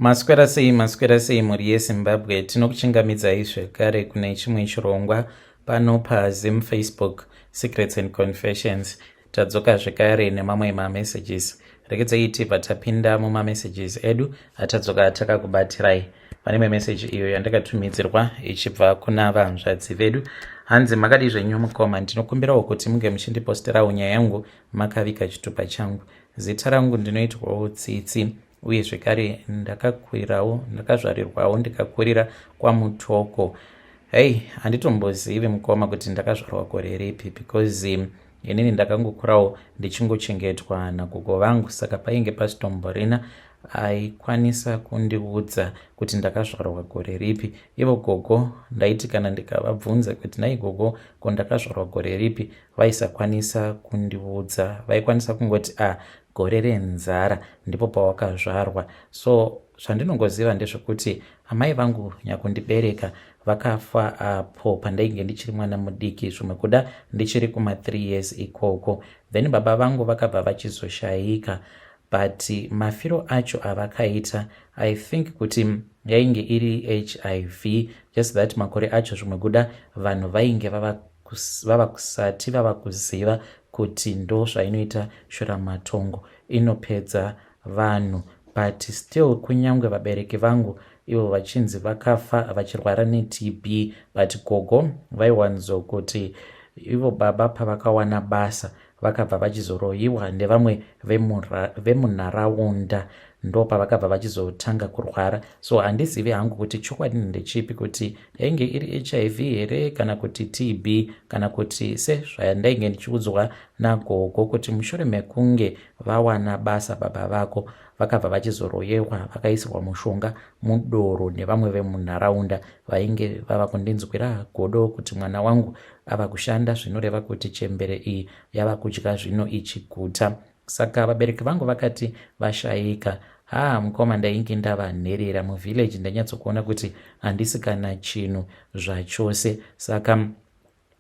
Maswera sei, maswera sei mhuri yeZimbabwe. Tinokuchingamidzai zvekare kune chimwe chirongwa pano paZim Facebook Secrets and Confessions. Tadzoka zvekare nemamwe mamessages. Regedzai tibva tapinda mumamessages edu atadzoka takakubatirai. Pane imwe message iyo yandakatumidzirwa ichibva kuna vanzvadzi vedu. Hanzi, "Makadii zvenyu mukoma? Ndinokumbirawo kuti munge muchindiposterawo nyaya yangu makaviga chitupa changu. Zita rangu ndinoitwawo Tsitsi, uye zvekare ndakakurirawo, ndakazvarirwawo ndikakurira kwaMutoko. Hei, handitombozivi mukoma kuti ndakazvarwa gore ripi, because inini ndakangokurawo ndichingochengetwa nagogo vangu, saka painge pasitomborina aikwanisa kundiudza kuti ndakazvarwa gore ripi. Ivo gogo ndaiti kana ndikavabvunza kuti, 'Nai gogo, ko ndakazvarwa gore ripi?' vaisakwanisa kundiudza. Vaikwanisa kungoti, 'A, gore renzara ndipo pawakazvarwa.' So zvandinongoziva ndezvekuti amai vangu nyakundibereka vakafa apo pandainge ndichiri mwana mudiki, zvimwe kuda ndichiri kuma3 years ikoko. Then baba vangu vakabva vachizoshayika, but mafiro acho avakaita, I think kuti yainge iri HIV, just that makore acho zvimwe kuda vanhu vainge vava kusati vava kuziva kuti ndo zvainoita shuramatongo, inopedza vanhu. But still, kunyange vabereki vangu ivo vachinzi vakafa vachirwara neTB, but gogo vaiwanzokuti ivo baba pavakawana basa vakabva vachizoroyiwa nevamwe vemunharaunda, ndo pavakabva vachizotanga kurwara. So handizivi hangu kuti chokwadi ndechipi, kuti yainge iri HIV here kana kuti TB, kana kuti sezvandainge ndichiudzwa nagogo kuti mushure mekunge vawana basa baba vako, vakabva vachizoroyewa, vakaisirwa mushonga mudoro nevamwe vemunharaunda vainge vava kundinzwira godo kuti mwana wangu ava kushanda, zvinoreva kuti chembere iyi yava kudya zvino ichiguta. Saka vabereki vangu vakati vashayika, haa mukoma, ndainge ndava nherera muvillage. Ndanyatsokuona kuti handisi kana chinhu zvachose. Saka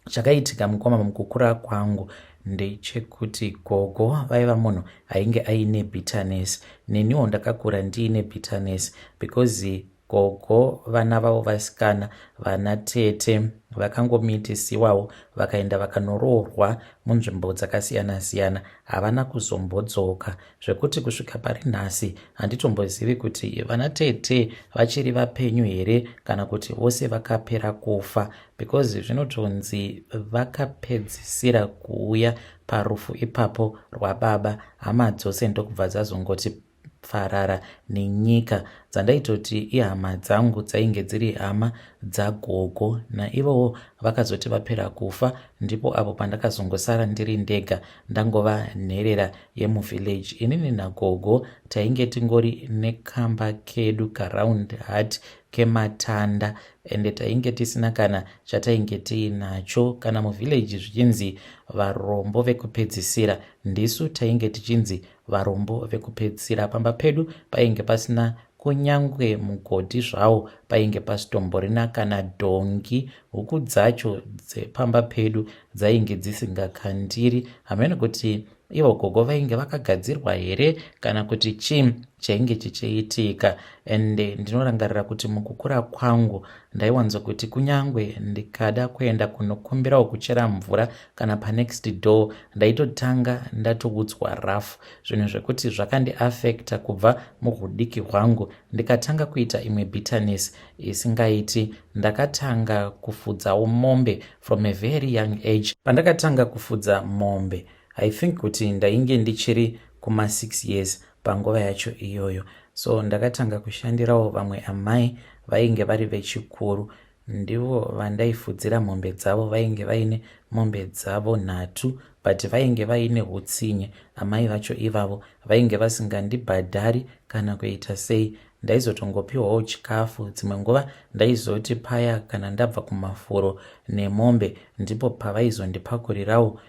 chakaitika mukoma mukukura kwangu ndechekuti gogo vaiva munhu ainge aine bitterness. Neniwo ndakakura ndiine bitterness, because gogo vana vavo vasikana, vana tete, vakangomitisiwawo vakaenda vakanoroorwa munzvimbo dzakasiyana-siyana, havana kuzombodzoka, zvekuti kusvika pari nhasi handitombozivi kuti vana tete vachiri vapenyu here kana kuti vose vakapera kufa, because zvinotonzi vakapedzisira kuuya parufu ipapo rwababa, hama dzose ndokubva dzazongoti farara nenyika. Dzandaitoti ihama dzangu dzainge dziri hama dzagogo, naivowo vakazoti vapera kufa, ndipo apo pandakazongosara ndiri ndega, ndangova nherera yemuvillage. Inini nagogo tainge tingori nekamba kedu karound hut kematanda, ende tainge tisina kana chatainge tiinacho. Kana muvillage zvichinzi varombo vekupedzisira, ndisu tainge tichinzi varombo vekupedzisira. Pamba pedu painge pasina kunyangwe mugodhi zvawo, painge pasitomborina kana dhongi. Huku dzacho dzepamba pedu dzainge dzisingakandiri. Hamene kuti ivo gogo vainge vakagadzirwa here kana kuti chii chainge chichiitika. Ende ndinorangarira kuti mukukura kwangu ndaiwanzokuti kunyange ndikada kuenda kunokumbirawo kuchera mvura kana panext door, ndaitotanga ndatoudzwa rafu, zvinhu zvekuti zvakandiafecta kubva muhudiki hwangu. Ndikatanga kuita imwe bitterness isingaiti. Ndakatanga kufudzawo mombe from a very young age. Pandakatanga kufudza mombe, I think kuti ndainge ndichiri kuma6 years panguva yacho iyoyo. So ndakatanga kushandirawo vamwe amai vainge vari vechikuru, ndivo vandaifudzira mombe dzavo. Vainge vaine mombe dzavo nhatu, but vainge vaine utsinye amai vacho ivavo. Vainge vasingandibhadhari kana kuita sei. Ndaizotongopiwawo chikafu dzimwe nguva. Ndaizoti paya kana ndabva kumafuro nemombe, ndipo pavaizondipakurirawo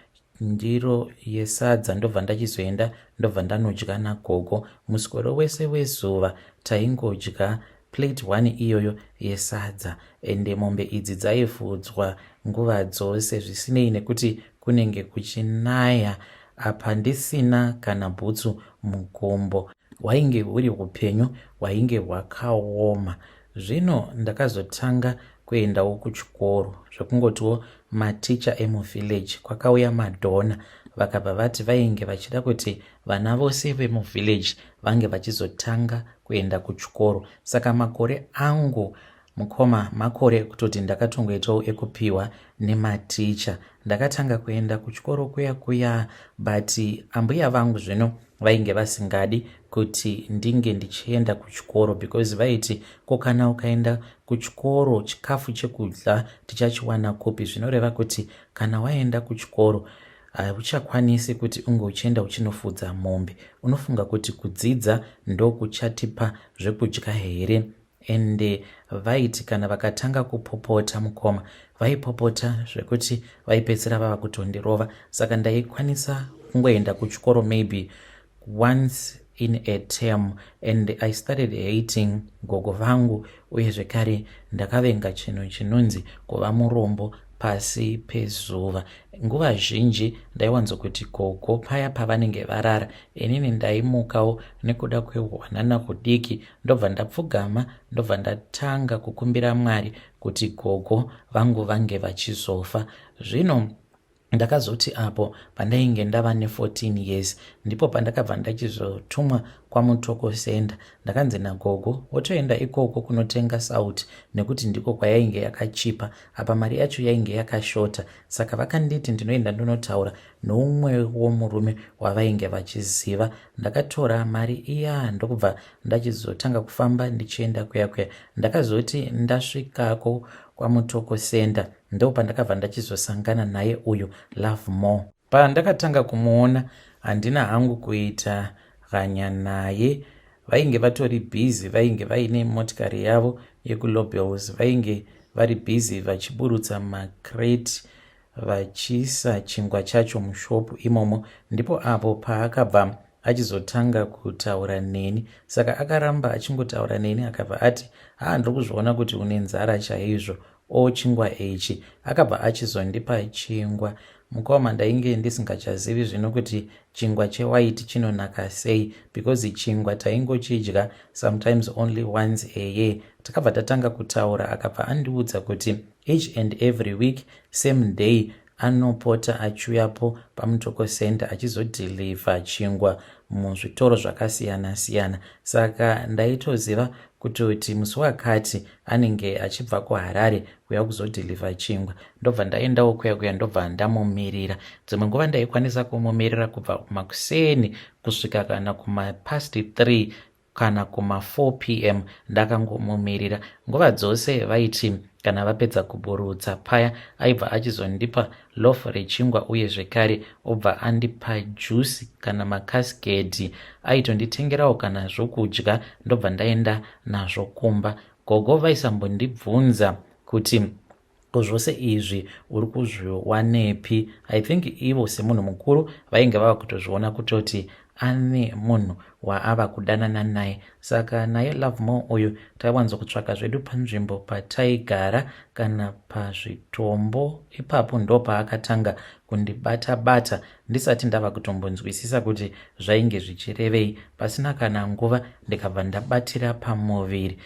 ndiro yesadza, ndobva ndachizoenda, ndobva ndanodya nagogo. Muswero wese wezuva taingodya plate 1 iyoyo yesadza. Ende mombe idzi dzaifudzwa nguva dzose, zvisinei nekuti kunenge kuchinaya, apa ndisina kana bhutsu mukumbo. Hwainge huri upenyu hwainge hwakaoma. Zvino ndakazotanga kuendawo kuchikoro zvekungotiwo maticha emuvillage kwakauya madhona vakabva vati vainge vachida kuti vana vose vemuvillage vange vachizotanga kuenda kuchikoro. Saka makore angu mukoma makore ekutoti ndakatongoitawo ekupiwa nematicha. Ndakatanga kuenda kuchikoro kuya kuya but ambuya vangu zvino vainge vasingadi kuti ndinge ndichienda kuchikoro because vaiti ko kana ukaenda kuchikoro chikafu chekudya tichachiwana kupi zvinoreva kuti kana waenda kuchikoro hauchakwanisi kuti unge uchienda uchinofudza mombe unofunga kuti kudzidza ndokuchatipa zvekudya here ende vaiti kana vakatanga kupopota mukoma vaipopota zvekuti vaipedzisira vava kutondirova saka ndaikwanisa kungoenda kuchikoro maybe once in a term and I started hating gogo vangu uye zvekare ndakavenga chinhu chinonzi kuva murombo pasi pezuva nguva zhinji ndaiwanzokuti gogo paya pavanenge varara inini ndaimukawo nekuda kwehwanana hudiki ndobva ndapfugama ndobva ndatanga kukumbira Mwari kuti gogo vangu vange vachizofa. Zvino ndakazoti apo pandainge ndava ne14 years ndipo pandakabva ndachizotumwa kwaMutoko Center. Ndakanzi nagogo wotoenda ikoko kunotenga sauti nekuti ndiko kwayainge yakachipa apa mari yacho yainge yakashota saka vakanditi ndinoenda ndonotaura noumwewo murume wavainge vachiziva. Ndakatora mari iya ndokubva ndachizotanga kufamba ndichienda kuya kuya. Ndakazoti ndasvikako kwaMutoko Center ndopandakabva ndachizosangana naye uyu Lovemore. Pandakatanga kumuona handina hangu kuita hanya naye vainge vatori busy vainge vaine motikari yavo yekuLobels vainge vari busy vachiburutsa macrate vachiisa chingwa chacho mushopu imomo ndipo apo paakabva achizotanga kutaura neni saka akaramba achingotaura neni akabva ati haa ndiri kuzviona kuti une nzara chaizvo o chingwa ichi akabva achizondipa chingwa mukoma ndainge ndisingachazivi zvino kuti chingwa chewaiti chinonaka sei because chingwa taingochidya sometimes only once a year takabva tatanga kutaura akabva andiudza kuti each and every week same day anopota achiuyapo paMutoko Center achizodhilivha chingwa muzvitoro zvakasiyana siyana saka ndaitoziva kutoti musi wakati anenge achibva kuHarare kuya kuzodhilivha chingwa ndobva ndaendawo kuya kuya ndobva ndamumirira dzimwe nguva ndaikwanisa kumumirira kubva kumakuseni kusvika kana kumapast 3 kana kuma 4 pm ndakangomumirira. Nguva dzose vaiti kana vapedza kuburutsa paya aibva achizondipa loaf rechingwa uye zvekare obva andipa juice kana makasiketi. Aitonditengerawo kana zvokudya ndobva ndaenda nazvo kumba. Gogo vaisambondibvunza kuti Ko zvose izvi uri kuzviwanepi? I think ivo semunhu mukuru vainge vava kutozviona kutoti ane munhu waava kudanana naye. Saka naye Lovemore uyu taiwanzo kutsvaka zvedu panzvimbo pataigara kana pazvitombo ipapo ndopaakatanga kundibata bata ndisati ndava kutombonzwisisa kuti zvainge zvichirevei. Pasina kana nguva ndikabva ndabatira pamuviri.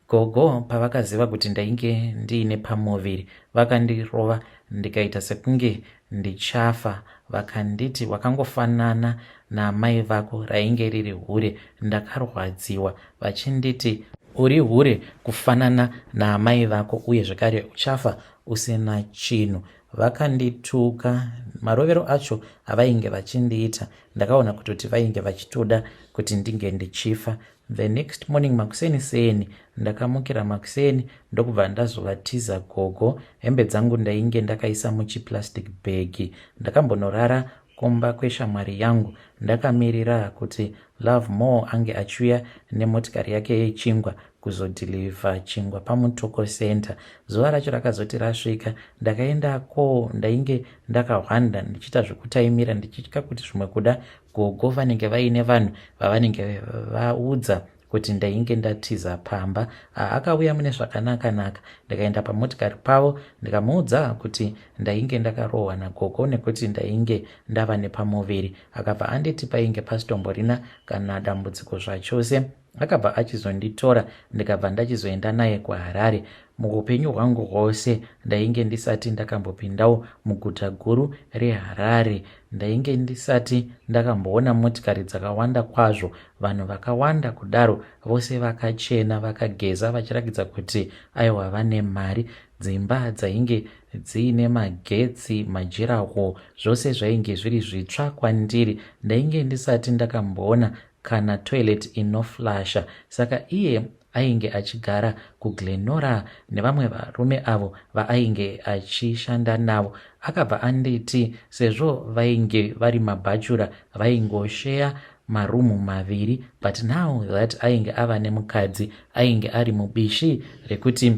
Gogo pavakaziva kuti ndainge ndiine pamuviri vakandirova ndikaita sekunge ndichafa vakanditi wakangofanana naamai vako rainge riri hure ndakarwadziwa vachinditi uri hure kufanana naamai vako uye zvekare uchafa usina chinhu vakandituka marovero acho avainge vachindiita ndakaona kutoti vainge vachitoda kuti ndinge ndichifa The next morning makuseni seni ndakamukira makuseni ndokubva ndazovatiza gogo. Hembe dzangu ndainge ndakaisa muchiplastic bag. Ndakambonorara kumba kweshamwari yangu ndakamirira kuti Lovemore ange achiuya nemotikari yake yechingwa kuzodhilivha chingwa paMutoko Center. Zuva racho rakazoti rasvika ndakaendako ndainge ndakahwanda ndichiita zvekutaimira ndichitya kuti zvimwe kuda Gogo vanenge vaine vanhu vavanenge vaudza kuti ndainge ndatiza pamba. Akauya mune zvakanaka-naka ndikaenda pamotikari pavo ndikamuudza kuti ndainge ndakarohwa nagogo nekuti ndainge ndava nepamuviri. Akabva anditi painge pasitomborina kana dambudziko zvachose. Akabva achizonditora ndikabva ndachizoenda naye kuHarare. Muupenyu hwangu hwose ndainge ndisati ndakambopindawo muguta guru reHarare. Ndainge ndisati ndakamboona motikari dzakawanda kwazvo, vanhu vakawanda kudaro, vose vakachena, vakageza vachirakidza kuti aiwa vane mari. Dzimba dzainge dziine magetsi, majirawo, zvose zvainge zviri zvitsva kwandiri. Ndainge ndisati ndakamboona kana toilet inoflasha. Saka iye ainge achigara kuGlenora nevamwe varume avo vaainge achishanda navo. Akabva anditi sezvo vainge vari mabhachura vaingosheya marumu maviri but now that ainge ava nemukadzi ainge ari mubishi rekuti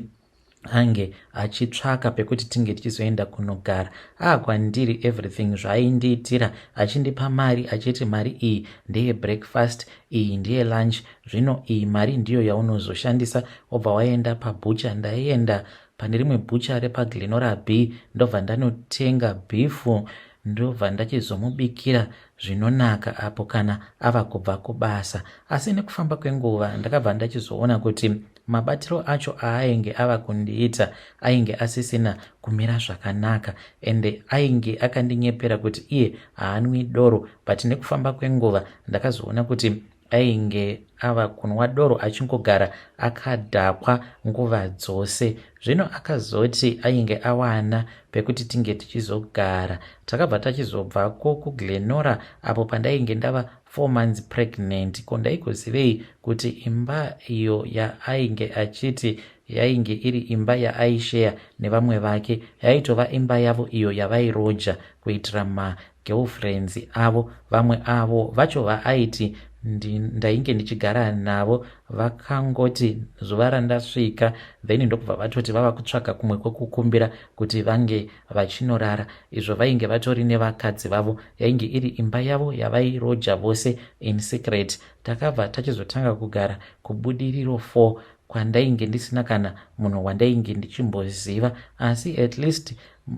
ange achitsvaka pekuti tinge tichizoenda kunogara. Ah, kwandiri everything zvaaindiitira achindipa mari achiti mari iyi ndeye breakfast, iyi ndiye lunch, zvino iyi mari ndiyo yaunozoshandisa wobva waenda pabhucha. Ndaienda pane rimwe bhucha repaGlenora B ndobva ndanotenga bhifu ndobva ndachizomubikira zvinonaka apo kana ava kubva kubasa. Asi nekufamba kwenguva ndakabva ndachizoona kuti mabatiro acho aainge ava kundiita ainge asisina kumira zvakanaka ende ainge akandinyepera kuti iye haanwi doro but nekufamba kwenguva ndakazoona kuti ainge ava kunwa doro achingogara akadhakwa nguva dzose. Zvino akazoti ainge awana pekuti tinge tichizogara. Takabva tachizobvako kuGlenora apo pandainge ndava 4 months pregnant. Ko ndaigozivei kuti imba iyo yaainge achiti yainge iri imba yaaisheya nevamwe vake yaitova imba yavo iyo yavairoja kuitira magirlfriends avo. Vamwe avo vacho vaaiti ndainge ndichigara navo vakangoti zuva randasvika then ndokubva vatoti vava kutsvaka kumwe kwekukumbira kuti vange vachinorara izvo vainge vatori nevakadzi vavo. Yainge iri imba yavo yavairoja vose in secret. Takabva tachizotanga kugara kuBudiriro 4 kwandainge ndisina kana munhu wandainge ndichimboziva, asi at least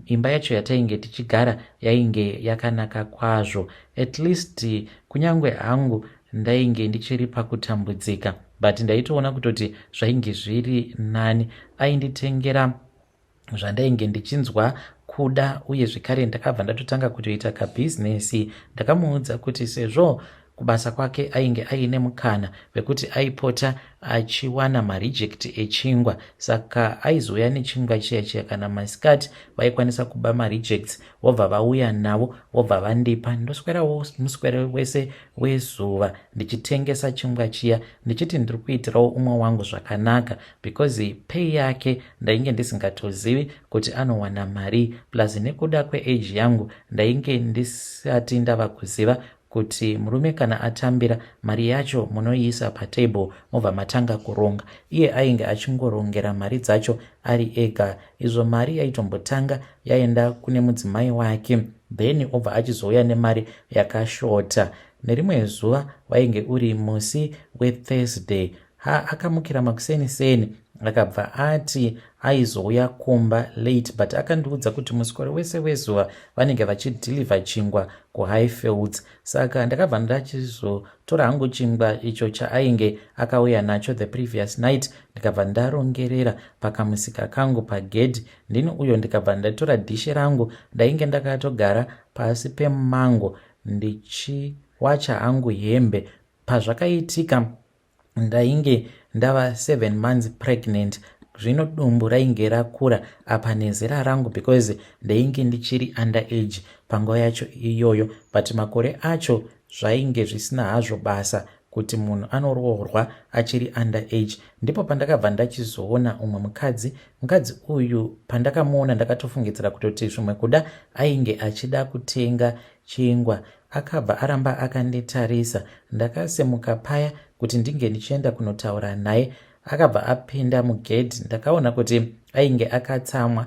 imba yacho yatainge tichigara yainge yakanaka kwazvo. At least kunyange hangu ndainge ndichiri pakutambudzika, but ndaitoona kutoti zvainge zviri nani. Ainditengera zvandainge ndichinzwa kuda, uye zvekare ndakabva ndatotanga kutoita kabhizinesi. Ndakamuudza kuti sezvo kubasa kwake ainge aine mukana wekuti aipota achiwana mareject echingwa, saka aizouya nechingwa chiya chiya kana masikati vaikwanisa kuba marejects vobva vauya navo vobva vandipa, ndoswerawo muswero wese wezuva ndichitengesa chingwa chiya ndichiti ndiri kuitirawo umwe wangu zvakanaka because pay yake ndainge ndisingatozivi kuti anowana mari, plus nekuda kweage yangu ndainge ndisati ndava kuziva kuti murume kana atambira mari yacho munoiisa patable mobva matanga kuronga. Iye ainge achingorongera mari dzacho ari ega, izvo mari yaitombotanga yaenda kune mudzimai wake then obva achizouya nemari yakashota. Nerimwe zuva wainge uri musi weThursday, ha, akamukira makuseni seni akabva ati aizouya kumba late, but akandiudza kuti muswero wese wezuva vanenge vachidhilivha chingwa kuHighfields. Saka ndakabva ndachizotora hangu chingwa icho chaainge akauya nacho the previous night, ndikabva ndarongerera pakamusika kangu pagedhi. Ndini uyo ndikabva ndatora dhishi rangu, ndainge ndakatogara pasi pemango ndichiwacha hangu hembe. Pazvakaitika ndainge ndava 7 months pregnant, zvino dumbu rainge rakura apa nezera rangu because ndainge ndichiri under age panguva yacho iyoyo, but makore acho zvainge zvisina hazvo basa kuti munhu anoroorwa achiri under age. Ndipo pandakabva ndachizoona umwe mukadzi. Mukadzi uyu pandakamuona ndakatofungidzira kutoti zvimwe kuda ainge achida kutenga chingwa. Akabva aramba akanditarisa. Ndakasimuka paya kuti ndinge ndichienda kunotaura naye. Akabva apinda mugedhi. Ndakaona kuti ainge akatsamwa.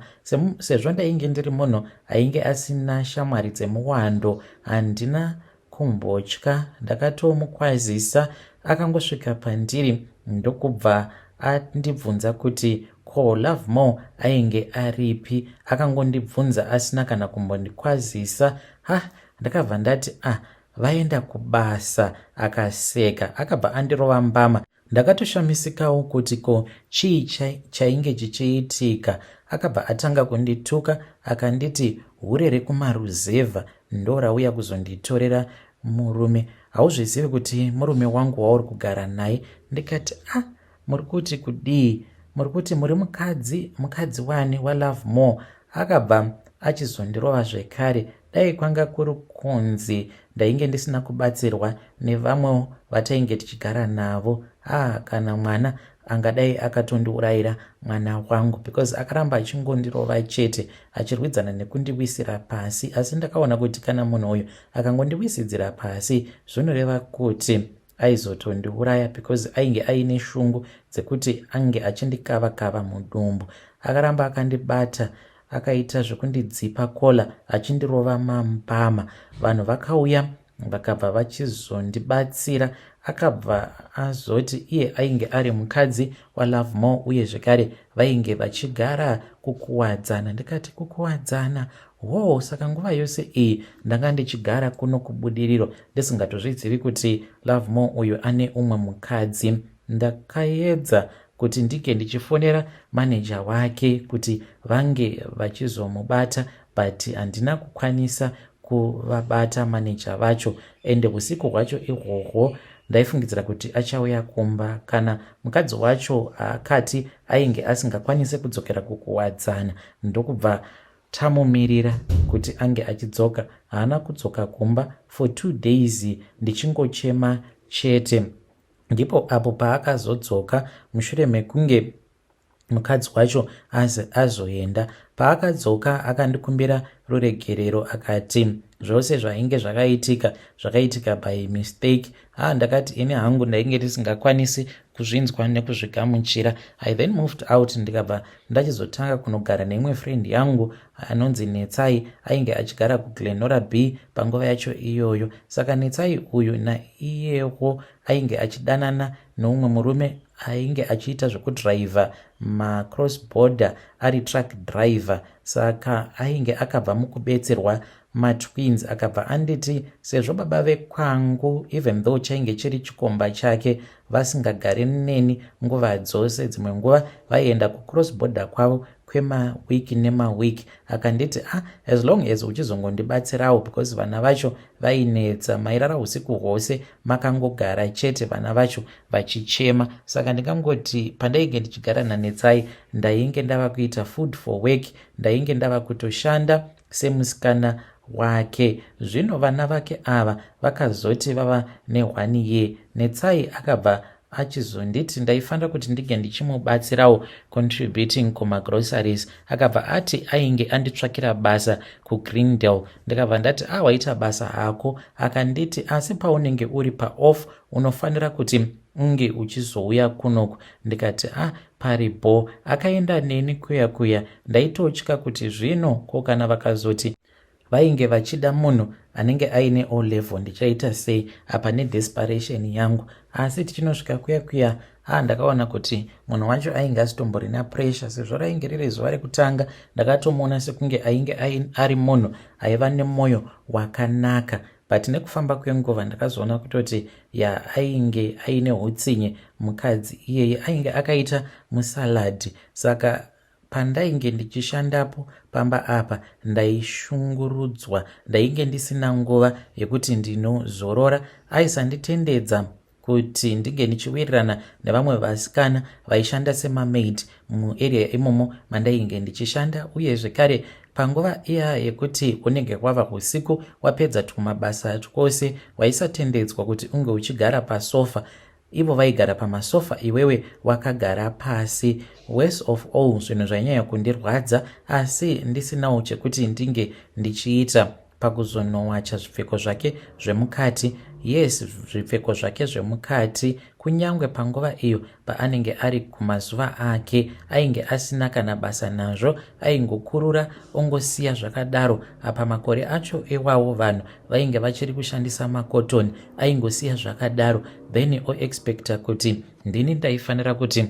Sezvo ndainge ndiri munhu ainge asina shamwari dzemuwando, handina kumbotya, ndakatomukwazisa. Akangosvika pandiri ndokubva andibvunza kuti ko Lovemore ainge aripi. Akangondibvunza asina kana kumbondikwazisa. Ha, ndakabva ndati ah, vaenda kubasa. Akaseka akabva andirova mbama. Ndakatoshamisikawo kuti ko chii chainge chichiitika. Akabva atanga kundituka akanditi hure rekumaruzevha ndorauya kuzonditorera murume. Hauzvizivi kuti murume wangu wauri kugara naye? Ndikati ah, muri kuti kudii? Muri kuti muri mukadzi? Mukadzi wani waLovemore? Akabva achizondirova zvekare. Dai kwanga kuri kunzi ndainge ndisina kubatsirwa nevamwewo vatainge tichigara navo, ah, kana mwana angadai akatondiurayira mwana wangu because akaramba achingondirova chete achirwidzana nekundiwisira pasi. Asi ndakaona kuti kana munhu uyu akangondiwisidzira pasi zvinoreva kuti aizotondiuraya because ainge aine shungu dzekuti ange achindikava kava mudumbu. Akaramba akandibata akaita zvekundidzipa kola achindirova mambama. Vanhu vakauya vakabva vachizondibatsira. Akabva azoti iye ainge ari mukadzi waLovemore uye zvekare vainge vachigara kuKuwadzana. Ndikati kuKuwadzana? Hoo, saka nguva yose iyi ndanga ndichigara kuno kuBudiriro ndisingatozvizivi kuti Lovemore uyu ane umwe mukadzi. Ndakaedza kuti ndinge ndichifonera maneja wake kuti vange vachizomubata but handina kukwanisa kuvabata maneja vacho ende usiku hwacho ihwohwo ndaifungidzira kuti achauya kumba kana mukadzi wacho akati ainge asingakwanise kudzokera kuKuwadzana ndokubva tamumirira kuti ange achidzoka. Haana kudzoka kumba for 2 days ndichingochema chete. Ndipo apo paakazodzoka mushure mekunge mukadzi wacho azoenda. Paakadzoka akandikumbira ruregerero akati zvose zvainge zvakaitika zvakaitika by mistake. Ha, ndakati ini hangu ndainge ndisingakwanisi kuzvinzwa nekuzvigamuchira. I then moved out ndikabva ndachizotanga kunogara neimwe friend yangu anonzi Netsai, ainge achigara kuGlenora B panguva yacho iyoyo. Saka Netsai uyu naiyewo ainge achidanana neumwe murume ainge achiita zvekudhiraivha macross border ari truck driver. Saka ainge akabva mukubetserwa matwins akabva anditi sezvo baba vekwangu even though chainge chiri chikomba chake vasingagari neni nguva dzose, dzimwe nguva vaienda kucross border kwavo kwemawiki nemawiki, akanditi ah, as long as uchizongondibatsirawo because vana vacho vainetsa, mairara usiku hwose makangogara chete vana vacho vachichema. Saka ndingangoti pandainge ndichigara naNetsai ndainge ndava kuita food for work, ndainge ndava kutoshanda semusikana wake. Zvino vana vake ava vakazoti vava ne1 year, Netsai akabva achizonditi ndaifanira kuti ndinge ndichimubatsirawo contributing kumagroceries. Akabva ati ainge anditsvakira basa kuGreendale. Ndikabva ndati ah, waita basa hako. Akanditi asi paunenge uri paoff unofanira kuti unge uchizouya kunoku. Ndikati ah, paripo. Akaenda neni kuya kuya, ndaitotya kuti zvino ko kana vakazoti vainge vachida munhu anenge aine O level ndichaita sei apa nedesperation yangu. Asi tichinosvika kuya kuya, ha, ndakaona kuti munhu wacho ainge asitomborina pressure sezvo rainge riri zuva rekutanga. Ndakatomuona sekunge ainge ari munhu aiva nemwoyo wakanaka, but nekufamba kwenguva ndakazoona kutoti ya, ainge aine utsinye mukadzi iyeye, ainge akaita musaladhi. Saka pandainge ndichishandapo pamba apa ndaishungurudzwa, ndainge ndisina nguva yekuti ndinozorora. Aisanditendedza kuti ndinge ndichiwirirana nevamwe vasikana vaishanda semamaid muarea imomo mandainge ndichishanda. Uye zvekare panguva iya yekuti unenge wava usiku wapedza twumabasa twose, waisatendedzwa kuti unge uchigara pasofa. Ivo vaigara pamasofa, iwewe wakagara pasi. Worse of all, zvinhu zvainyanya kundirwadza asi ndisinawo chekuti ndinge ndichiita, pakuzonowacha zvipfeko zvake zvemukati Yes, zvipfeko zvake zvemukati, kunyange panguva iyo paanenge ari kumazuva ake, ainge asina kana basa nazvo, aingokurura ongosiya zvakadaro. Apa makore acho iwawo vanhu vainge vachiri kushandisa makotoni, aingosiya zvakadaro, then oexpecta kuti ndini ndaifanira kuti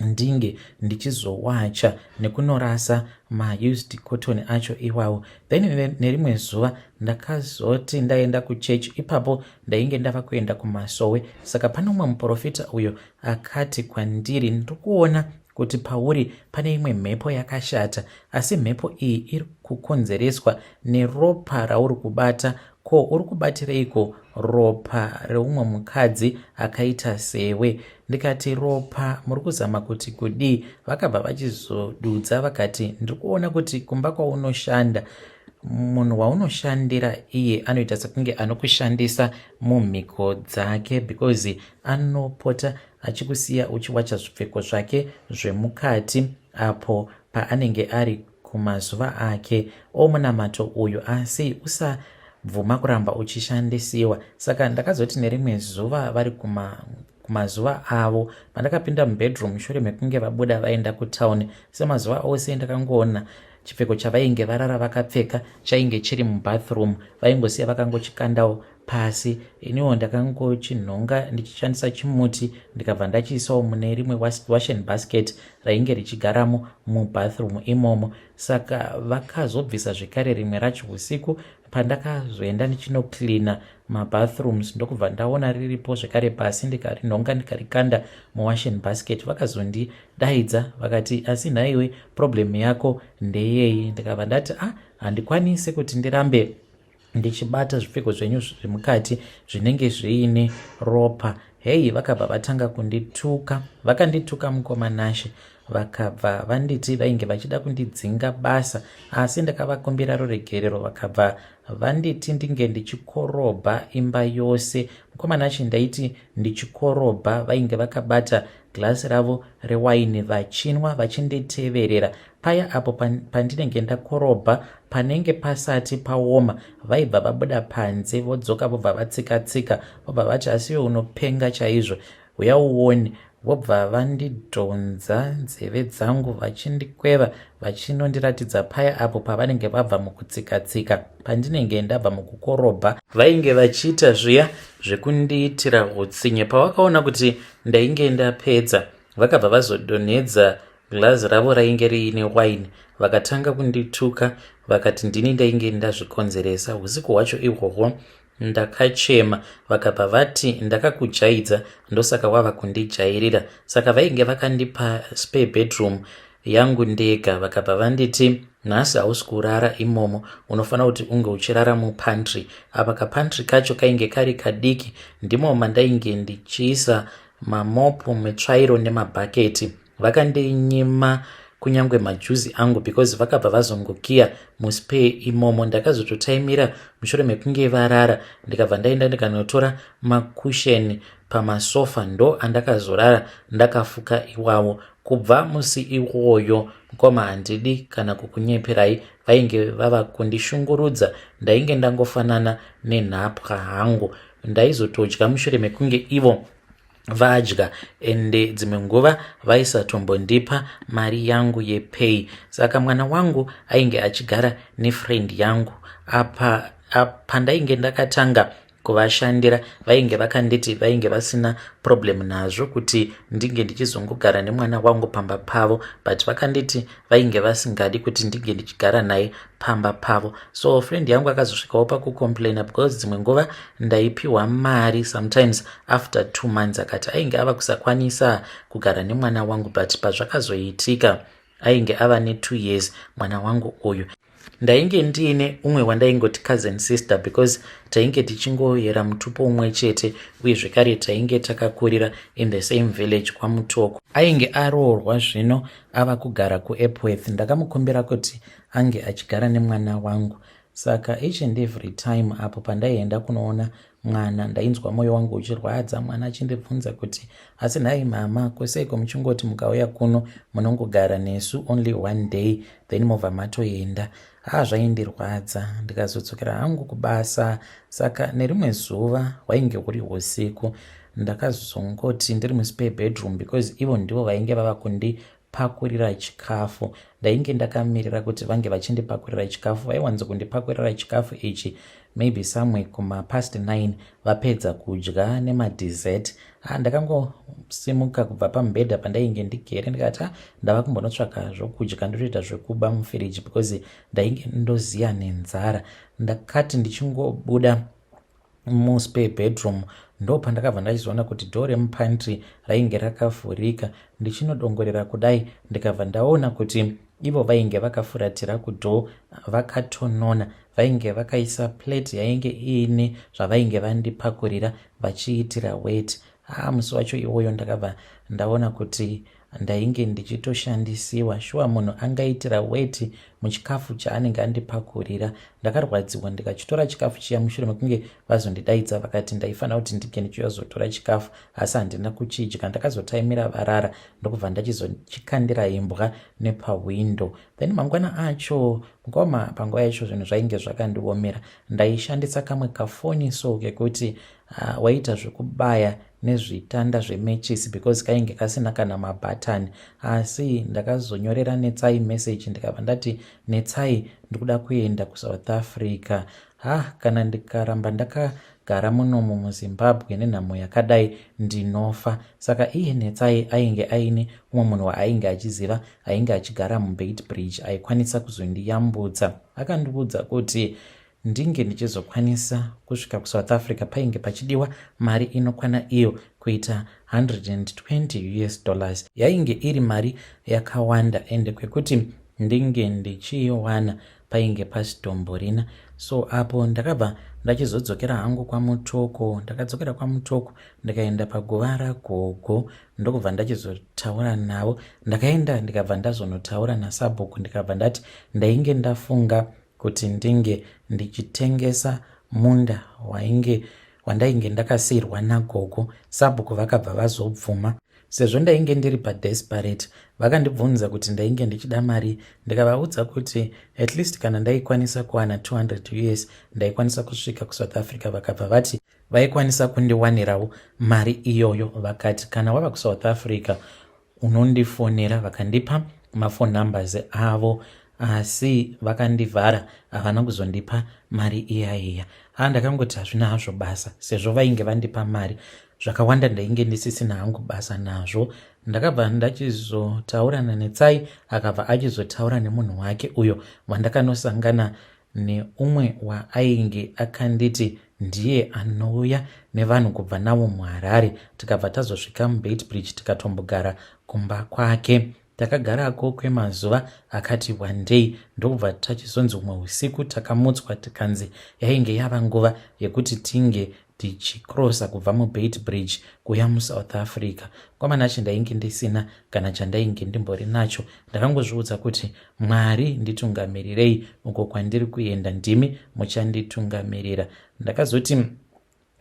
ndinge ndichizowacha nekunorasa maused cotton acho iwawo. Then nerimwe zuva ndakazoti ndaenda kuchechi, ipapo ndainge ndava kuenda kumasowe. Saka pane umwe muprofita uyo akati kwandiri, ndiri kuona kuti pauri pane imwe mhepo yakashata, asi mhepo iyi iri kukonzereswa neropa rauri kubata. Ko uri kubatireiko ropa reumwe mukadzi akaita sewe? Ndikati, ropa muri kuzama kuti kudii? Vakabva vachizodudza vakati, ndiri kuona kuti kumba kwaunoshanda, munhu waunoshandira iye anoita sekunge anokushandisa mumhiko dzake, because anopota achikusiya uchiwacha zvipfeko zvake zvemukati apo paanenge ari kumazuva ake omunamato uyu, asi usabvuma kuramba uchishandisiwa. Saka ndakazoti nerimwe zuva vari kumazuva avo, pandakapinda mubedroom mushure mekunge vabuda vaenda kutauni semazuva ose, ndakangoona chipfeko chavainge varara vakapfeka chainge chiri mubathroom. Vaingosiya vakangochikandawo pasi. Iniwo ndakangochinhonga ndichishandisa chimuti, ndikabva ndachiisawo mune rimwe washing basket rainge richigaramo mubathroom imomo. Saka vakazobvisa zvekare rimwe racho usiku pandakazoenda ndichinocleana mabathrooms, ndokubva ndaona riripo zvekare pasi, ndikarinhonga ndikarikanda muwashing basket. Vakazondidaidza vakati, asi nhaiwe, problem yako ndeyei? Ndikabva ndati, ah, handikwanisi kuti ndirambe ndichibata zvipfeko zvenyu zvemukati zvinenge zviine ropa. Hei, vakabva vatanga kundituka. Vakandituka, mukoma Nashe. Vakabva vanditi vainge vachida kundidzinga basa, asi ndakavakumbira ruregerero. Vakabva vanditi ndinge ndichikorobha imba yose. Mukoma Nashe, ndaiti ndichikorobha, vainge vakabata glasi ravo rewaini vachinwa, vachinditeverera. Paya apo pandinenge ndakorobha panenge pasati paoma, vaibva vabuda panze, vodzoka, vobva vatsika-tsika, vobva vati, asiwe unopenga chaizvo, uya uone. Vobva vandidhonza nzeve dzangu vachindikweva, vachinondiratidza paya apo pavanenge vabva mukutsika-tsika pandinenge ndabva mukukorobha. Vainge vachiita zviya zvekundiitira utsinye. Pavakaona kuti ndainge ndapedza, vakabva vazodonhedza glazi ravo rainge riine waini, vakatanga kundituka, vakati ndini ndainge ndazvikonzeresa. Usiku hwacho ihwohwo ndakachema. Vakabva vati, ndakakujaidza, ndosaka wava kundijairira. Saka vainge vakandipa spare bedroom yangu ndega. Vakabva vanditi, nhasi hausi kurara imomo, unofanira kuti unge uchirara mupantry. Apa kapantry kacho kainge kari kadiki, ndimo mandainge ndichiisa mamopu, mitsvairo nemabhaketi. Vakandinyima kunyange majuzi angu, because vakabva vazongokiya muspare imomo. Ndakazototaimira mushure mekunge varara, ndikabva ndaenda ndikanotora makusheni pamasofa, ndo andakazorara ndakafuka iwawo. Kubva musi iwoyo, mukoma, handidi kana kukunyeperai, vainge vava kundishungurudza. Ndainge ndangofanana nenhapwa hangu. Ndaizotodya mushure mekunge ivo vadya, ende dzimwe nguva vaisatombondipa mari yangu yepay. Saka mwana wangu ainge achigara nefriend yangu. Apa pandainge ndakatanga kuvashandira, vainge vakanditi vainge vasina problem nazvo kuti ndinge ndichizongogara nemwana wangu pamba pavo, but vakanditi vainge vasingadi kuti ndinge ndichigara naye pamba pavo. So friend yangu akazosvikawo pakucomplaina, because dzimwe nguva ndaipiwa mari sometimes after 2 months. Akati ainge ava kusakwanisa kugara nemwana wangu. But pazvakazoitika, ainge ava ne2 years mwana wangu uyu. Ndainge ndiine umwe wandaingoti cousin sister, because tainge tichingoyera mutupo umwe chete, uye zvekare tainge takakurira in the same village kwaMutoko. Ainge aroorwa zvino ava kugara kuEpworth. Ndakamukumbira kuti ange achigara nemwana wangu. Saka each and every time apo pandaienda kunoona mwana. Ndainzwa moyo wangu uchirwadza, mwana achindibvunza kuti, "Asi nhai mama, koseiko muchingoti mukauya kuno munongogara nesu only one day, then mobva matoenda?" Ha, zvaindirwadza. Ndikazodzokera hangu kubasa. Saka nerimwe zuva, hwainge huri usiku, ndakazongoti ndiri muspare bedroom, because ivo ndivo vainge vava kundipakurira chikafu. Ndainge ndakamirira kuti vange vachindipakurira chikafu. Vaiwanzo kundipakurira chikafu ichi maybe somewhere kumapast 9, vapedza kudya nemadessert. Ah, ndakangosimuka kubva pamubhedha pandainge ndigere, ndikati, "Ah, ndava kumbonotsvaka zvokudya, ndotoita zvekuba mufiriji," because ndainge ndoziya nenzara. Ndakati ndichingobuda muspare bedroom, ndo pandakabva ndachizoona kuti door remupantry rainge rakavhurika. Ndichinodongorera kudai, ndikabva ndaona kuti ivo vainge vakafuratira kudoor, vakatonona, vainge vakaisa plate yainge iine zvavainge vandipakurira, vachiitira weti. Haa, musi wacho iwoyo ndakabva ndaona kuti ndainge ndichitoshandisiwa. Shuwa, munhu angaitira weti muchikafu chaanenge andipakurira? Ndakarwadziwa, ndikachitora chikafu chiya mushure mekunge vazondidaidza, vakati ndaifanira kuti ndinge ndichiyozotora chikafu, asi handina kuchidya. Ndakazotaimira varara, ndokubva ndachizochikandira imbwa nepahwindo. Then mangwana acho, ngoma, panguva yacho zvinhu zvainge zvakandiomera. Ndaishandisa kamwe kafoni so kekuti waita zvekubaya nezvitanda zvemechisi, because kainge kasina kana mabhatani. Asi ndakazonyorera Netsai message, ndikabva ndati, "Netsai, ndikuda kuenda kuSouth Africa. Ha, kana ndikaramba ndakagara munomu muZimbabwe nenhamo yakadai, ndinofa." Saka iye Netsai ainge aine umwe munhu waainge achiziva ainge achigara muBeitbridge, aikwanisa kuzondiyambutsa. Akandiudza kuti ndinge ndichizokwanisa kusvika kuSouth Africa painge pachidiwa mari inokwana iyo kuita 120 US dollars. Yainge iri mari yakawanda, ende kwekuti ndinge ndichiiwana painge pasitomborina. So apo ndakabva ndachizodzokera hangu kwaMutoko. Ndakadzokera kwaMutoko, ndikaenda paguva ragogo, ndokubva ndachizotaura navo. Ndakaenda, ndikabva ndazonotaura nasabhuku, ndikabva ndati ndainge ndafunga kuti ndinge ndichitengesa munda wainge wandainge ndakasiyirwa nagogo. Sabhuku vakabva vazobvuma, sezvo ndainge ndiri padesperate. Vakandibvunza kuti ndainge ndichida mari, ndikavaudza kuti at least kana ndaikwanisa kuwana 200 US, ndaikwanisa kusvika kuSouth Africa. Vakabva vati vaikwanisa kundiwanirawo mari iyoyo, vakati kana wava kuSouth Africa unondifonera. Vakandipa maphone numbers avo, asi vakandivhara, havana kuzondipa mari iya iya. Ha, ndakangoti hazvina hazvo basa, sezvo vainge vandipa mari. Zvakawanda ndainge ndisisina hangu basa nazvo. Ndakabva ndachizotaura naNetsai, akabva achizotaura nemunhu wake uyo wandakanosangana neumwe waainge akanditi ndiye anouya nevanhu kubva navo muHarare. Tikabva tazosvika muBeitbridge, tikatombogara kumba kwake. Takagarako kwemazuva akati wandei, ndokubva tachizonzi umwe usiku takamutswa, tikanzi yainge yava nguva yekuti tinge tichikrosa kubva muBeitbridge kuya muSouth Africa. Kwamanache ndainge ndisina kana chandainge ndimbori nacho. Ndakangozviudza kuti, "Mwari, nditungamirirei uko kwandiri kuenda, ndimi muchanditungamirira." Ndakazoti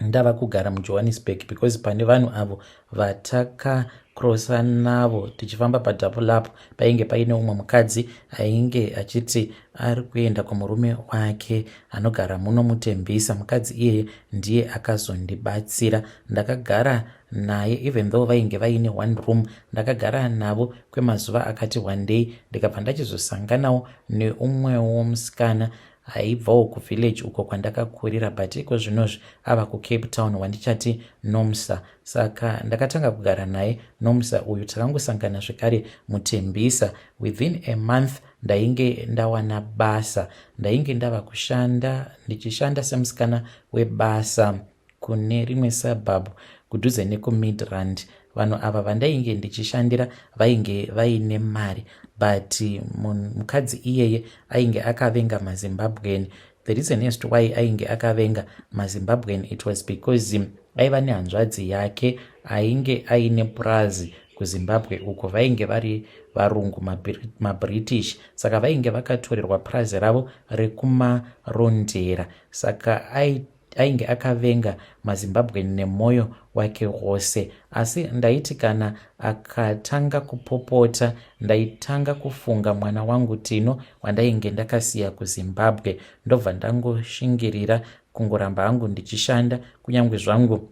ndava kugara muJohannesburg, because pane vanhu avo vatakakrosa navo tichifamba padouble up, painge paine umwe mukadzi ainge achiti ari kuenda kumurume wake anogara muno muTembisa. Mukadzi iyeye ndiye akazondibatsira. Ndakagara naye, even though vainge vaine one room. Ndakagara navo kwemazuva akati one day, ndikabva ndachizosanganawo neumwewo musikana aibvawo kuvillage uko kwandakakurira, but iko zvinozvi ava kuCape Town, wandichati Nomsa. Saka ndakatanga kugara naye Nomsa uyu. Takangosangana zvekare muTembisa. Within a month ndainge ndawana basa. Ndainge ndava kushanda, ndichishanda semusikana webasa kune rimwe suburb kudhuze nekuMidrand. Vanhu ava vandainge ndichishandira vainge vaine mari, but mukadzi iyeye ainge akavenga maZimbabwean. The reason as to why ainge akavenga maZimbabwean, it was because aiva nehanzvadzi yake ainge aine purazi kuZimbabwe uko. Vainge vari varungu, maBritish, saka vainge vakatorerwa purazi ravo rekuMarondera. Saka Ainge akavenga maZimbabwean nemwoyo wake wose. Asi ndaiti kana akatanga kupopota ndaitanga kufunga mwana wangu Tino wandainge ndakasiya kuZimbabwe, ndobva ndangoshingirira kungoramba hangu ndichishanda kunyange zvangu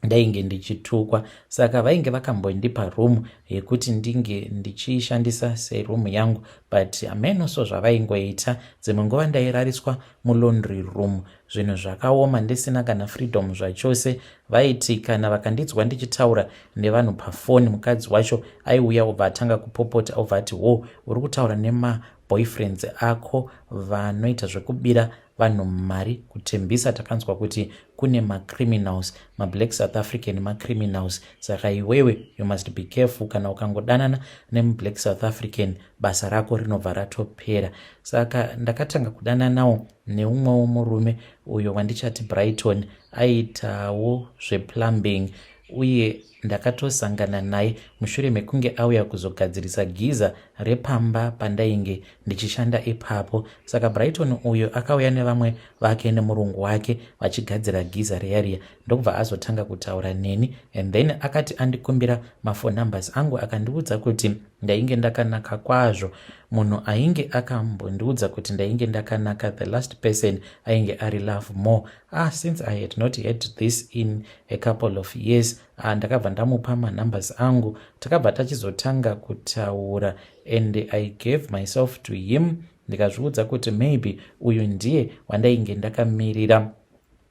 ndainge ndichitukwa. Saka vainge vakambondipa room yekuti ndinge ndichiishandisa seroom yangu, but hameno so zvavaingoita. Dzimwe nguva ndairariswa mulaundry room, zvinhu zvakaoma, ndisina kana freedom zvachose. Vaiti kana vakandinzwa ndichitaura nevanhu pafoni, mukadzi wacho aiuya obva atanga kupopota, obva ati, "Wo, uri kutaura nemaboyfriends ako vanoita zvekubira vanhu mari kuTembisa. Takanzwa kuti kune macriminals, mablack South African macriminals, saka iwewe you must be careful. Kana ukangodanana nemublack South African, basa rako rinobva ratopera." Saka ndakatanga kudananawo neumwewo murume uyo wandichati Brighton. Aitawo zveplumbing, uye ndakatosangana naye mushure mekunge auya kuzogadzirisa geyser repamba pandainge ndichishanda ipapo. Saka Brighton uyo akauya nevamwe vake nemurungu wake vachigadzira geyser riya riya, ndokubva azotanga kutaura neni, and then akati andikumbira maphone numbers angu. Akandiudza kuti ndainge ndakanaka kwazvo. Munhu ainge akambondiudza kuti ndainge ndakanaka, the last person ainge ari Love More. Ah, since I had not had this in a couple of years, ah, ndakabva ndamupa manumbers angu. Takabva tachizotanga kutaura and I gave myself to him. Ndikazviudza kuti maybe uyu ndiye wandainge ndakamirira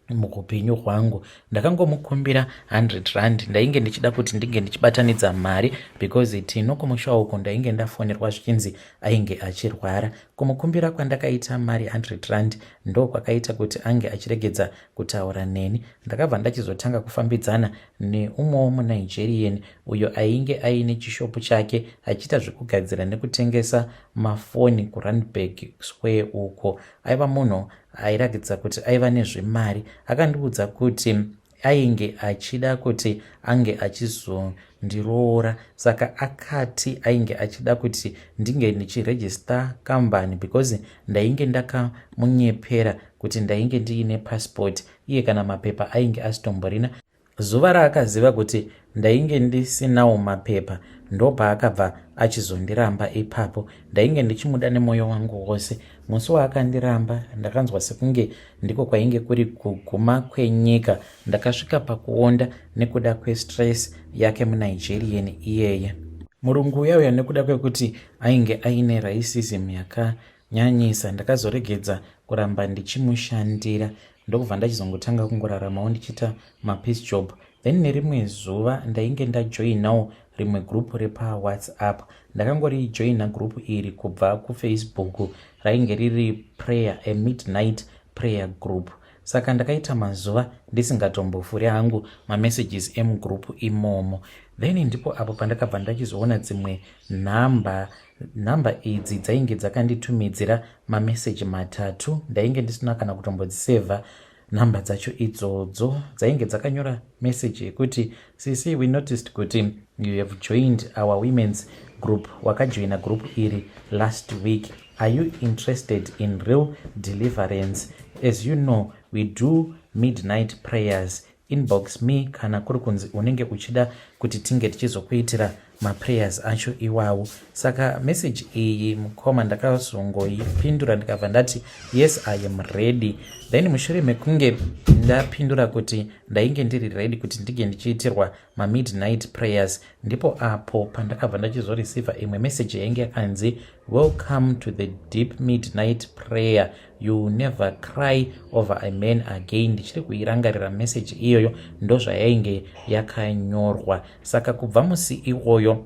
muupenyu hwangu. Ndakangomukumbira R100. Ndainge ndichida kuti ndinge ndichibatanidza mari because Tino kumusha uko ndainge ndafonerwa zvichinzi ainge achirwara. Kumukumbira kwandakaita mari R100 ndo kwakaita kuti ange achiregedza kutaura neni. Ndakabva ndachizotanga kufambidzana neumwewo muNigerian uyo ainge aine chishopu chake achiita zvekugadzira nekutengesa mafoni kuRandburg Square uko. Aiva munhu airatidza kuti aiva nezvemari. Akandiudza kuti ainge achida kuti ange achizondiroora, saka akati ainge achida kuti ndinge ndichiregister kambani because ndainge ndakamunyepera kuti ndainge ndiine passport, iye kana mapepa ainge asitomborina. Zuva raakaziva kuti ndainge ndisinawo mapepa, ndopaakabva achizondiramba ipapo. Ndainge ndichimuda nemwoyo wangu wose. Musi waakandiramba, ndakanzwa sekunge ndiko kwainge kuri kuguma kwenyika. Ndakasvika pakuonda nekuda kwestress yake muNigerian iyeye. Murungu uya uya, nekuda kwekuti ainge aine racism yakanyanyisa, ndakazoregedza kuramba ndichimushandira, ndokubva ndachizongotanga kungoraramawo ndichiita mapiece job. Then nerimwe zuva ndainge ndajoinawo rimwe gurupu repaWhatsApp. Ndakangorijoina gurupu iri kubva kuFacebook. Rainge riri prayer, a midnight prayer group. Saka ndakaita mazuva ndisingatombofuri hangu mamessages emugurupu imomo. Then ndipo apo pandakabva ndachizoona dzimwe nhamba. Nhamba idzi dzainge dzakanditumidzira mameseji matatu. Ndainge ndisina kana kutombodzisevha nhamba dzacho idzodzo. Dzainge dzakanyora meseji yekuti, "Sisi, we noticed kuti you have joined our women's group. Wakajoina group iri last week. Are you interested in real deliverance? As you know, we do midnight prayers. Inbox me kana kuri kunzi unenge uchida kuti tinge tichizokuitira maprayers acho iwawo." Saka meseji iyi, mukoma, ndakazongoipindura, ndikabva ndati, "Yes, I am ready." Then mushure mekunge ndapindura kuti ndainge ndiri ready kuti ndinge ndichiitirwa mamidnight prayers, ndipo apo pandakabva ndachizoreceiva imwe meseji yainge yakanzi, "Welcome to the deep midnight prayer. You never cry over a man again." Ndichiri kuirangarira meseji iyoyo, ndozvayainge yakanyorwa. Saka kubva musi iwoyo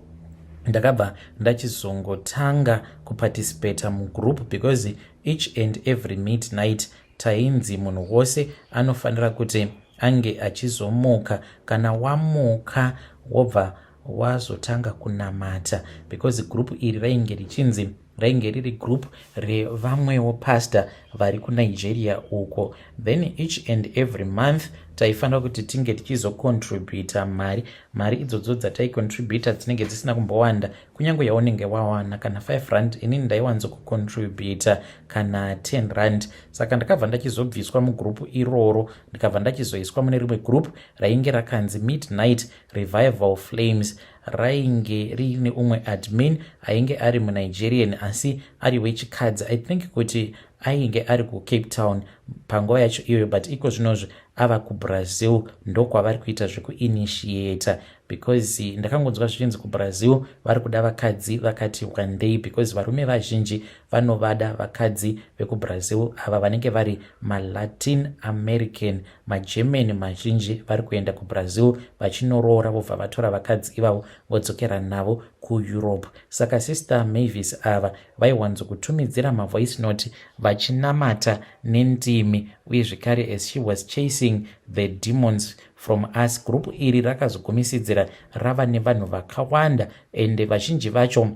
ndakabva ndachizongotanga kuparticipata mugroup because each and every midnight tainzi munhu wose anofanira kuti ange achizomuka. Kana wamuka, wobva wazotanga kunamata because gurupu iri rainge richinzi Rainge riri group revamwewo pastor vari kuNigeria uko. Then each and every month taifanira kuti tinge tichizocontributa mari. Mari idzodzo dzataicontributa dzinenge dzisina kumbowanda, kunyange yaunenge wawana kana 5 rand, inini ndaiwanzokucontributa kana 10 rand. Saka ndakabva ndachizobviswa mugroup iroro, ndikabva ndachizoiswa mune rimwe group rainge rakanzi Midnight Revival Flames. Rainge riine umwe admin ainge ari muNigerian, asi ari wechikadzi. I think kuti ainge ari kuCape Town panguva yacho iyoyo, but iko zvinozvi ava kuBrazil, ndokwavari kuita zvekuinitiata, because ndakangonzwa zvichinzi kuBrazil vari kuda vakadzi vakati wandei, because varume vazhinji vanovada vakadzi vekuBrazil ava vanenge vari maLatin American. MaGerman mazhinji vari kuenda kuBrazil vachinoroora, vobva vatora vakadzi ivavo vodzokera navo kuEurope. Saka Sister Mavis ava vaiwanzokutumidzira mavoice note vachinamata nendimi, uye zvekare as she was chasing the demons from us. Group iri rakazogumisidzira rava nevanhu vakawanda, ende vazhinji vacho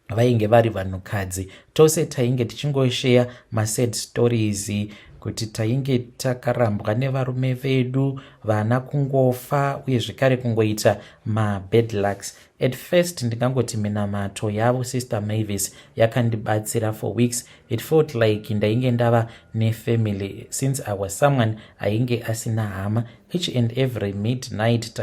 vainge vari vanhukadzi. Tose tainge tichingosheya masad stories kuti tainge takarambwa nevarume vedu, vana kungofa, uye zvekare kungoita mabad lucks. At first ndingangoti minamato yavo Sister Mavis yakandibatsira. For weeks it felt like ndainge ndava nefamily, since I was someone ainge asina hama. Each and every midnight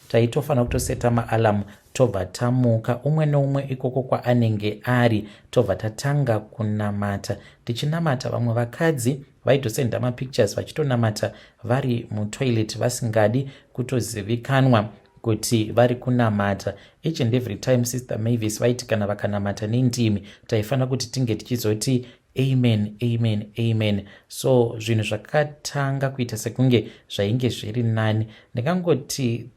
taitofanira kutoseta maalarm, tobva tamuka, umwe neumwe ikoko kwaanenge ari, tobva tatanga kunamata. Tichinamata, vamwe vakadzi vaitosenda mapictures vachitonamata vari mutoilet, vasingadi kutozivikanwa kuti vari kunamata. Each and every time Sister Mavis vaiti kana vakanamata nendimi, taifanira kuti tinge tichizoti, "Amen, amen, amen." So zvinhu zvakatanga kuita sekunge zvainge zviri nani. Ndingangoti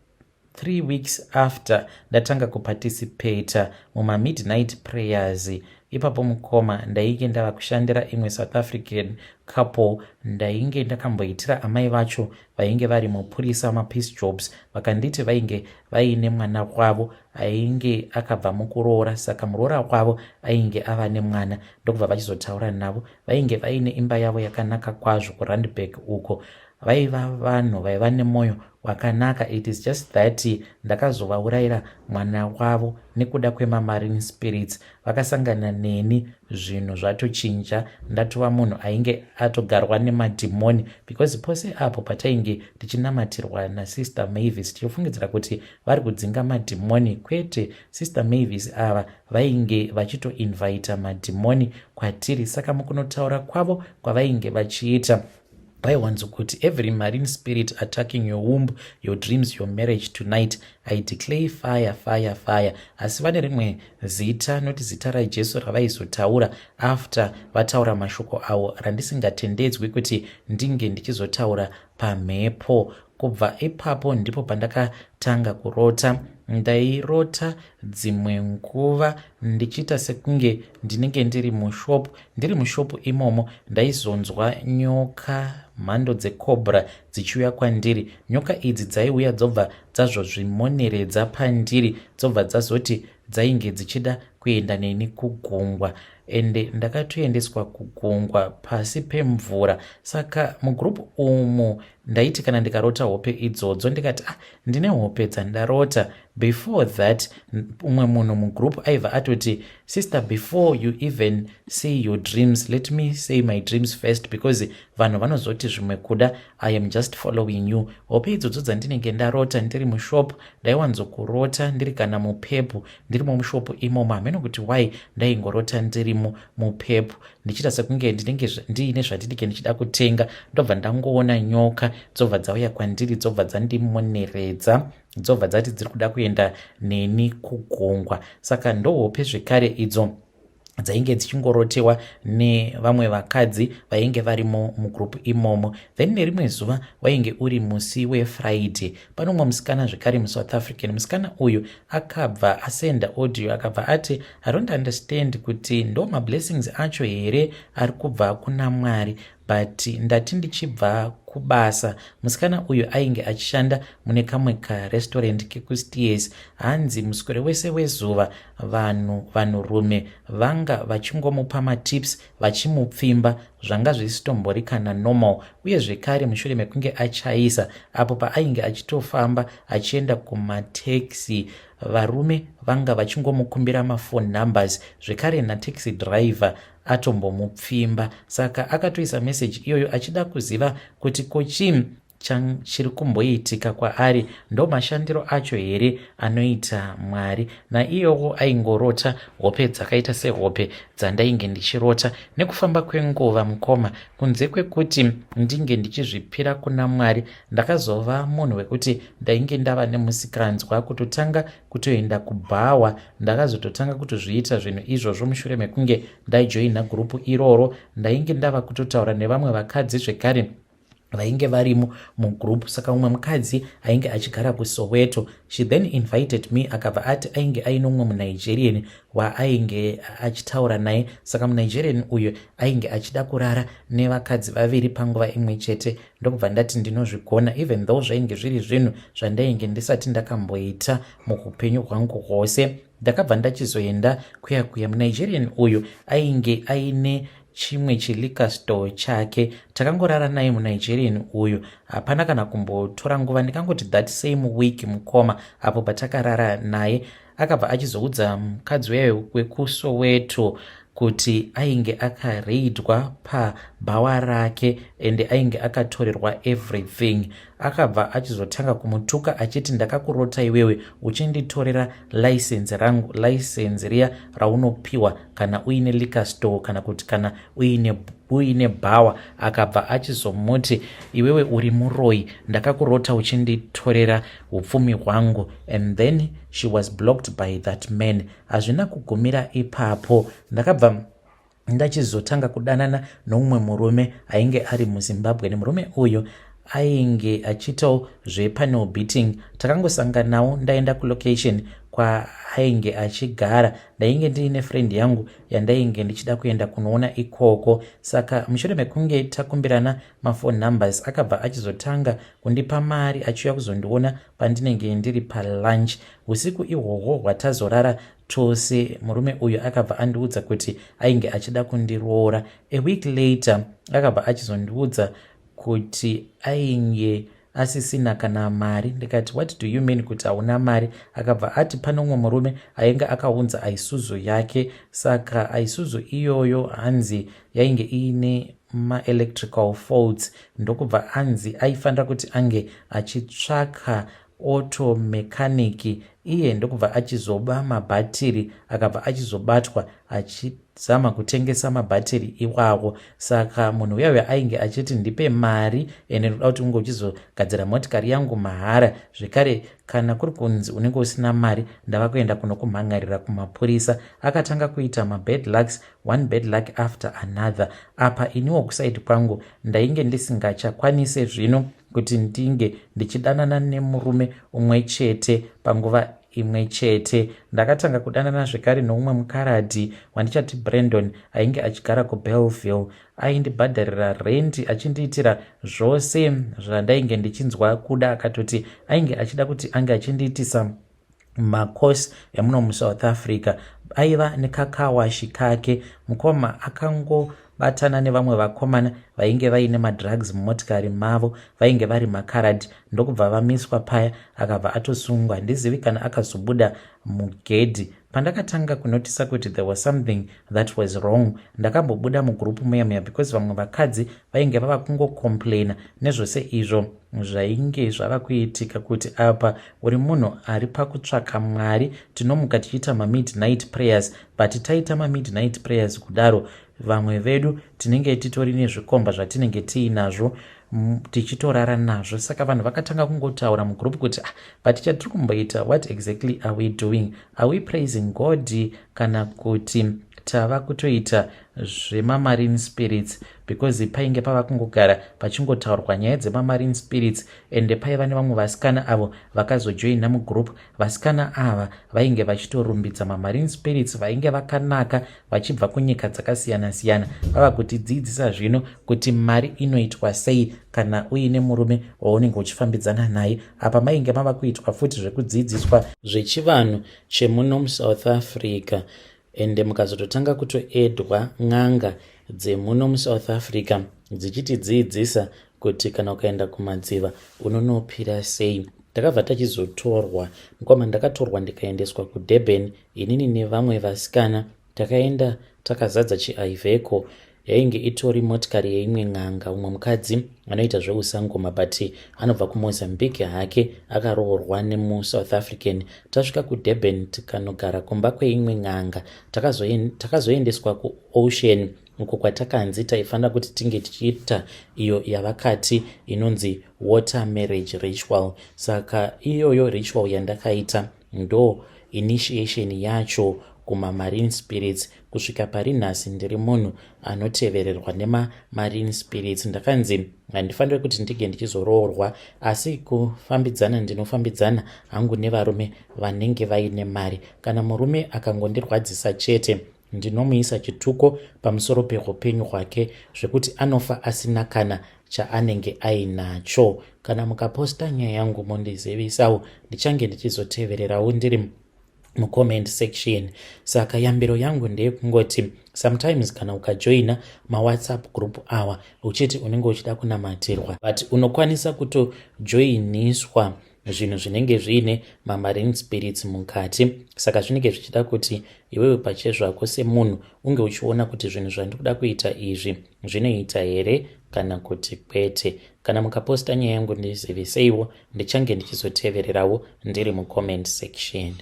3 weeks after ndatanga kuparticipata mumamidnight prayers ipapo, mukoma, ndainge ndava kushandira imwe South African couple. Ndainge ndakamboitira amai vacho vainge vari mupurisa mapiece jobs. Vakanditi vainge vaine mwana wavo ainge akabva mukuroora, saka muroora kwavo ainge ava nemwana. Ndokubva vachizotaura navo. Vainge vaine imba yavo yakanaka kwazvo kuRandburg uko. Vaiva vanhu vaiva nemwoyo wakanaka. It is just that ndakazovaurayira mwana wavo nekuda kwemamarine spirits. Vakasangana neni zvinhu zvatochinja, ndatova munhu ainge atogarwa nemadhimoni, because pose apo patainge tichinamatirwa naSister Mavis tichifungidzira kuti vari kudzinga madhimoni, kwete, Sister Mavis ava vainge vachitoinvita madhimoni kwatiri. Saka mukunotaura kwavo kwavainge vachiita, vaiwanzokuti, "Every marine spirit attacking your womb, your dreams, your marriage tonight, I declare fire, fire, fire." Asi vane rimwe zita, noti zita raJesu, ravaizotaura after vataura mashoko avo, randisingatendedzwi kuti ndinge ndichizotaura pamhepo. Kubva ipapo ndipo pandakatanga kurota. Ndairota dzimwe nguva ndichiita sekunge ndinenge ndiri mushop. Ndiri mushop imomo, ndaizonzwa nyoka, mhando dzecobra, dzichiuya kwandiri. Nyoka idzi dzaiuya, dzobva dzazvozvimoneredza pandiri, dzobva dzazoti dzainge dzichida kuenda neni kugungwa, ende ndakatoendeswa kugungwa pasi pemvura. Saka mugroup umu ndaiti kana ndikarota hope idzodzo, ndikati, "Ah, ndine hope dzandarota." Before that, umwe munhu mugroup aibva atoti, "Sister, before you even say your dreams, let me say my dreams first, because vanhu vanozoti zvimwe kuda I am just following you." Hope idzodzo dzandinenge ndarota ndiri mushop, ndaiwanzokurota ndiri kana muPep, ndirimo mushop imomo. Hameno kuti why ndaingorota ndirimo muPep, ndichiita sekunge ndinenge ndiine zvandinenge ndichida kutenga, ndobva ndangoona nyoka, dzobva dzauya kwandiri, dzobva dzandimoneredza, dzobva dzati dziri kuda kuenda neni kugungwa. Saka ndohope zvekare idzo dzainge dzichingorotewa nevamwe vakadzi vainge varimo mugroup imomo. Then nerimwe zuva, wainge uri musi weFriday, pane umwe musikana zvekare muSouth African. Musikana uyu akabva asenda audio, akabva ati, "I don't understand kuti ndo mablessings acho here ari kubva kuna Mwari, but ndati ndichibva Kubasa. Musikana uyu ainge achishanda mune kamwe karestaurant kekuSteers. Hanzi muswere wese wezuva vanhu vanhurume vanga vachingomupa matips, vachimupfimba zvanga zvisitombori kana normal. Uye zvekare mushure mekunge achaisa, apo paainge achitofamba achienda kumataxi, varume vanga vachingomukumbira maphone numbers, zvekare nataxi driver atombomupfimba. Saka akatoisa meseji iyoyo achida kuziva kuti kochii chiri kumboitika kwaari, ndo mashandiro acho here anoita Mwari. Naiyowo aingorota hope dzakaita sehope dzandainge ndichirota. Nekufamba kwenguva, mukoma, kunze kwekuti ndinge ndichizvipira kuna Mwari, ndakazova munhu wekuti ndainge ndava nemusikanzwa, kutotanga kutoenda kubhawa. Ndakazototanga kutozviita zvinhu izvozvo mushure mekunge ndaijoina gurupu iroro. Ndainge ndava kutotaura nevamwe vakadzi zvekare vainge varimo mugroup. Saka umwe mukadzi ainge achigara kuSoweto, she then invited me. Akabva ati ainge aine umwe muNigerian waainge achitaura naye. Saka muNigerian uyu ainge achida kurara nevakadzi vaviri panguva imwe chete. Ndokubva ndati ndinozvigona, even though zvainge zviri zvinhu zvandainge ndisati ndakamboita muupenyu hwangu hwose. Ndakabva ndachizoenda kuya kuya. MuNigerian uyu ainge aine chimwe chiliquor store chake. Takangorara naye muNigerian uyu, hapana kana kumbotora nguva. Ndikangoti that same week, mukoma, apo patakarara naye, akabva achizoudza mukadzi uyayo wekuSoweto kuti ainge akareidwa pabhawa rake ende ainge akatorerwa everything. Akabva achizotanga kumutuka achiti, "Ndakakurota iwewe uchinditorera license rangu, license riya raunopiwa kana uine liquor store kana kuti kana uine bhawa." Akabva achizomuti, "Iwewe uri muroi, ndakakurota uchinditorera upfumi hwangu." And then she was blocked by that man. Hazvina kugumira ipapo. Ndakabva ndachizotanga kudanana noumwe murume ainge ari muZimbabwe. Nemurume uyu ainge achiitawo zvepanel beating. Takangosanganawo ndaenda kulocation kwaainge achigara. Ndainge ndiine friend yangu yandainge ndichida kuenda kunoona ikoko. Saka mushure mekunge takumbirana maphone numbers, akabva achizotanga kundipa mari achiuya kuzondiona pandinenge ndiri palunch. Usiku ihwohwo hwatazorara tose, murume uyu akabva andiudza kuti ainge achida kundiroora. A week later akabva achizondiudza kuti ainge asisina kana mari. Ndikati, "What do you mean kuti hauna mari?" Akabva ati pane umwe murume ainge akaunza Isuzu yake. Saka Isuzu iyoyo hanzi yainge iine maelectrical faults, ndokubva anzi aifanira kuti ange achitsvaka auto mechanic. Iye ndokubva achizoba mabhatiri, akabva achizobatwa achizama kutengesa mabhatiri iwawo. Saka munhu uya ainge achiti, "Ndipe mari, ende ndoda kuti unge uchizogadzira motikari yangu mahara. Zvekare kana kuri kunzi unenge usina mari, ndava kuenda kunokumhangarira kumapurisa." Akatanga kuita mabad lucks, one bad luck after another. Apa iniwo kuside kwangu ndainge ndisingachakwanise zvino kuti ndinge ndichidanana nemurume umwe chete panguva imwe chete. Ndakatanga kudanana zvekare noumwe mukaradhi wandichati Brandon, ainge achigara kuBelleville. Aindibhadharira rendi, achindiitira zvose zvandainge ndichinzwa kuda. Akatoti ainge achida kuti ange achindiitisa macourse emuno muSouth Africa. Aiva nekacar wash kake. Mukoma, akangobatana nevamwe vakomana vainge vaine madrugs mumotikari mavo, vainge vari makaradhi, ndokubva vamiswa paya. Akabva atosungwa. Handizivi kana akazobuda mugedhi. Pandakatanga kunotisa kuti there was something that was wrong, ndakambobuda mugurupu muya muya, because vamwe vakadzi vainge vava kungocomplaina nezvose izvo zvainge zvava kuitika, kuti apa uri munhu ari pakutsvaka Mwari, tinomuka tichiita mamidnight prayers, but taita mamidnight prayers kudaro, vamwe vedu tinenge titori nezvikomba zvatinenge tiinazvo, tichitorara nazvo. Saka vanhu vakatanga kungotaura mugurupu kuti, "Ah, but chatiri kumboita, what exactly are we doing? Are we praising God kana kuti Tava kutoita zvemamarine spirits because painge pava kungogara pachingotaurwa nyaya dzemamarine spirits. Ende paiva nevamwe vasikana avo vakazojoina mugroup. Vasikana ava vainge vachitorumbidza mamarine spirits, vainge vakanaka, vachibva kunyika dzakasiyana-siyana, vava kutidzidzisa zvino kuti mari inoitwa sei kana uine murume waunenge uchifambidzana naye. Apa mainge mava kuitwa futi zvekudzidziswa zvechivanhu chemuno muSouth Africa. Ende mukazototanga kutoedwa n'anga dzemuno muSouth Africa dzichitidzidzisa kuti kana ukaenda kumadziva unonopira sei. Takabva tachizotorwa, mukoma. Ndakatorwa ndikaendeswa kuDurban, inini nevamwe vasikana. Takaenda takazadza chiIveco, yainge itori motikari yeimwe n'anga, umwe mukadzi anoita zveusangoma, but anobva kuMozambique hake, akaroorwa nemuSouth African. Tasvika kuDurban, tikanogara kumba kweimwe n'anga. Takazoendeswa kuocean uko kwatakanzi taifanira kuti tinge tichiita iyo yavakati inonzi water marriage ritual. Saka iyoyo ritual yandakaita ndo initiation yacho kumamarine spirits. Kusvika pari nhasi ndiri munhu anotevererwa nemamarine spirits. Ndakanzi handifaniri kuti ndinge ndichizoroorwa, asi kufambidzana ndinofambidzana hangu nevarume vanenge vaine mari. Kana murume akangondirwadzisa chete, ndinomuisa chituko pamusoro peupenyu hwake zvekuti anofa asina kana chaanenge ainacho. Kana mukaposta nyaya yangu, mondizivisawo, ndichange ndichizotevererawo ndiri mucomment section. Saka yambiro yangu ndeyekungoti sometimes kana ukajoina maWhatsApp group awa uchiti unenge uchida kunamatirwa, but unokwanisa kutojoiniswa zvinhu zvinenge zviine mamarine spirits mukati. Saka zvinenge zvichida kuti iwewe pachezvako semunhu unge uchiona kuti zvinhu zvandikuda kuita izvi zvinoita here kana kuti kwete. Kana mukaposta nyaya yangu, ndiziviseiwo, ndichange ndichizotevererawo ndiri mucomment section.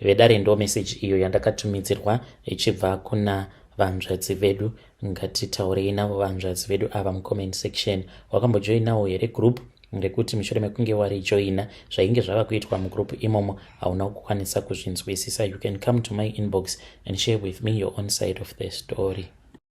Vedare, ndo meseji iyo yandakatumidzirwa ichibva kuna vanzvadzi vedu. Ngatitaurei navo vanzvadzi vedu ava mucomment section. Wakambojoinawo here group rekuti mushure mekunge warijoina, zvainge zvava kuitwa mugroup imomo hauna kukwanisa kuzvinzwisisa? You can come to my inbox and share with me your own side of the story.